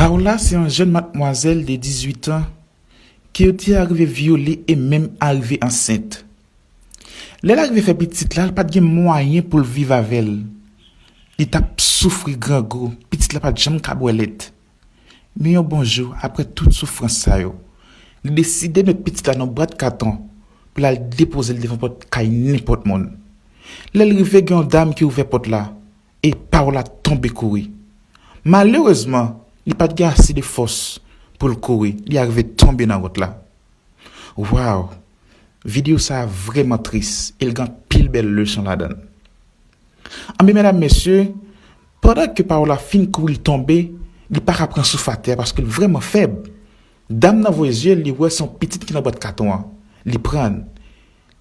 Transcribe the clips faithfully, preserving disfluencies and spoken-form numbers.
Paola se yon jèn madmwazèl de dizuit an ke yo te arive vyole e menm arive ansent. Lè l arive fè pitit la, l pa t gen mwayen pou l viv avè l. Li t ap soufri grangou, pitit la pa t janm ka bwè lèt. Men yon bon jou, apre tout soufrans sa yo, li deside met pitit la nan bwat katon pou l al depoze l devan pòt kay nenpòt moun. Lè l rive, gen yon dam ki ouvè pòt la e Paola tonbe kouri. Malerezman, li pa t gen ase de fòs pou l kouri, li arive tonbe nan wout la. Waw! Videyo sa a vrèman tris e l gen anpil bèl leson ladan l. Anben medam, mesye, pandan ke Paola fin kouri, l tonbe, li pa ka pran souf atè paske l vrèman fèb. Dam nan voye zye l, li wè se yon pitit ki nan bwat katon an. Li pran l.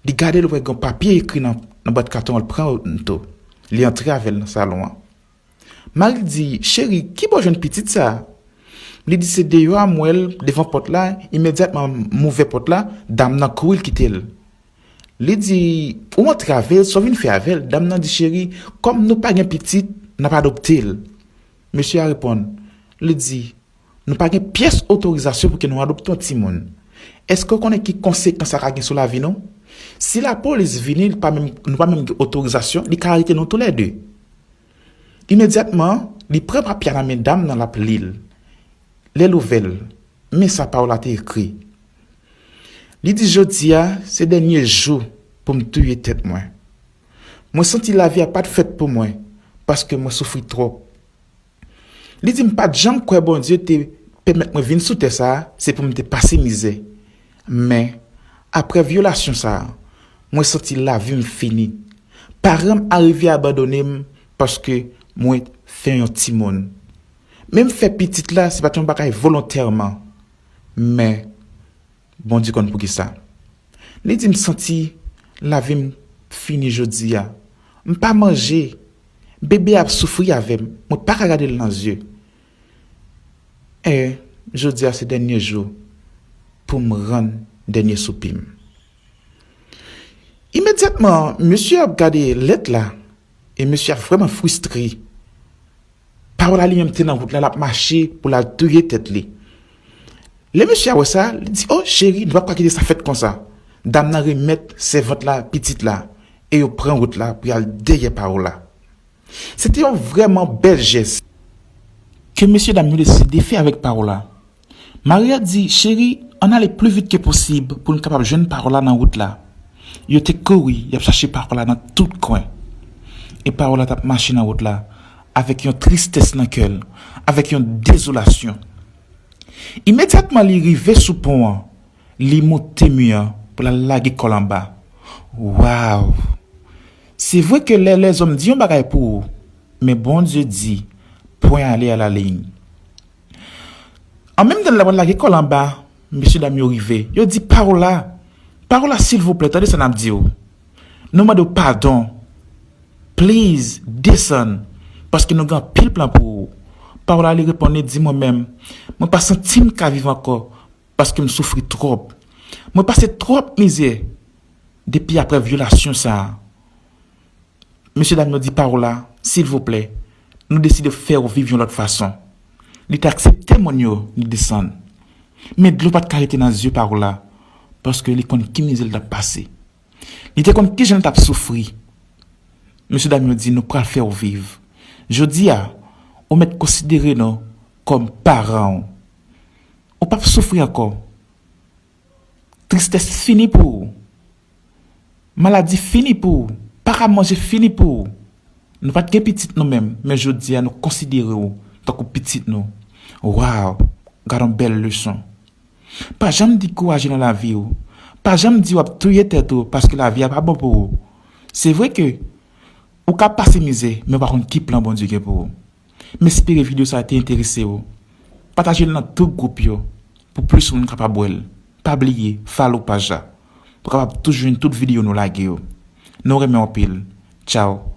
Li gade, l wè gen yon papye ekri nan, nan bwat katon an, l pran l tou. Li antre avè l nan salon an. Mari l di, "Cheri, ki bò w jwenn pitit sa a?" Li di, "Se deyò a m wè l devan pòt la, imedyatman m ouvè pòt la, dam nan kouri, l kite l." Li di, "Ou antre avè l, sa w vin fè avè l?" Dam nan di, "Cheri, kòm nou pa gen pitit, n ap adopte l." Mesye a reponn, li di, "Nou pa gen pyès otorizasyon pou ke nou adopte yon timoun. Èske w konnen ki konsekans sa ka gen sou lavi nou? Si lapolis vini, li pa menm, nou pa menm gen otorizasyon, li ka arete nou toulède." Imedyatman, li pran papye a nan men dam nan, l ap li l. Lè l ouvè l, men sa Paola te ekri. Li di, "Jodi a, se dènye jou pou m touye tèt mwen. Mwen santi lavi a pa t fèt pou mwen, paske mwen soufri twòp." Li di, "M pa t janm kwè Bondye te pèmèt mwen vin sou tè sa a, se pou m te pase mizè. Men, apre vyolasyon sa a, mwen santi lavi m fini. Paran m arive abandone m paske mwen fè yon timoun. Men m fè pitit la, se pa t yon bagay volontèman. Men, Bondye konn poukisa." Li di, "M santi lavi m fini jodi a. M pa manje. Bebe a ap soufri avè m. Mwen pa ka gade l nan zye. E jodi a se dènye jou pou m rann dènye soupi m." Imedyatman, mesye a ap gade lèt la, e mesye a vrèman fristre. Paola li menm te nan wout la, l ap mache pou l al touye tèt li. Lè mesye a wè sa, li di, "O, cheri, nou p ap ka kite sa fèt konsa." Dam nan remèt sèvant la pitit la, e yo pran wout la pou y al dèyè Paola. Se te yon vrèman bèl jès ke mesye dam yo deside fè avèk Paola. Mari a di, "Cheri, ann ale pli vit ke posib pou n kapab jwenn Paola nan wout la." Yo te kouri, y ap chache Paola nan tout kwen. E Paola t ap mache nan wout la avèk yon tristès nan kè l, avèk yon dezolasyon. Imedyatman li rive sou pon an, li moute mi an pou l al lage kò l anba. Waw! Se vre ke lè lèzòm di yon bagay pou ou, men Bondye di, "Point aller à la ligne." An menm tan l ap lage kò l anba, mesye dam yo rive. Yo di, "Paola, Paola, silvouplè, tande sa n ap di w. Nou mande w padon. Please, desann, paske nou gen anpil plan pou ou." Paola li reponn, li di, "Mwen menm, mwen pa santi m ka viv ankò, paske m soufri twòp. Mwen pase twòp mizè depi apre vyolasyon sa a." Mesye dam yo di, "Paola, silvouplè, nou deside fè w viv yon lòt fason." Li te aksepte moun yo, li desann. Men dlo pa t ka rete nan zye Paola, paske li konn ki mizè l t ap pase. Li te konn kijan l t ap soufri. Mesye dam yo di, "Nou pral fè w viv. Jodi a, ou mèt konsidere nou kòm paran w. Ou p ap soufri ankò. Tristès fini pou ou. Maladi fini pou ou. Pa ka manje fini pou ou. Nou pa t gen pitit nou menm, men jodi a nou konsidere w tankou pitit nou." Waw! Gad yon bèl leson. Pa janm dekouraje nan lavi w. Pa janm di w ap touye tèt ou paske lavi a pa bon pou ou. Se vre ke ou ka pase mizè, men w pa konn ki plan Bondye gen pou ou. M espere videyo sa a te enterese w. Pataje l nan tout gwoup yo pou plis moun kapab wè l. Pa bliye, follow paj la pou w kapab toujou jwenn tout videyo nou lage yo. Nou renmen w anpil. Tchaw!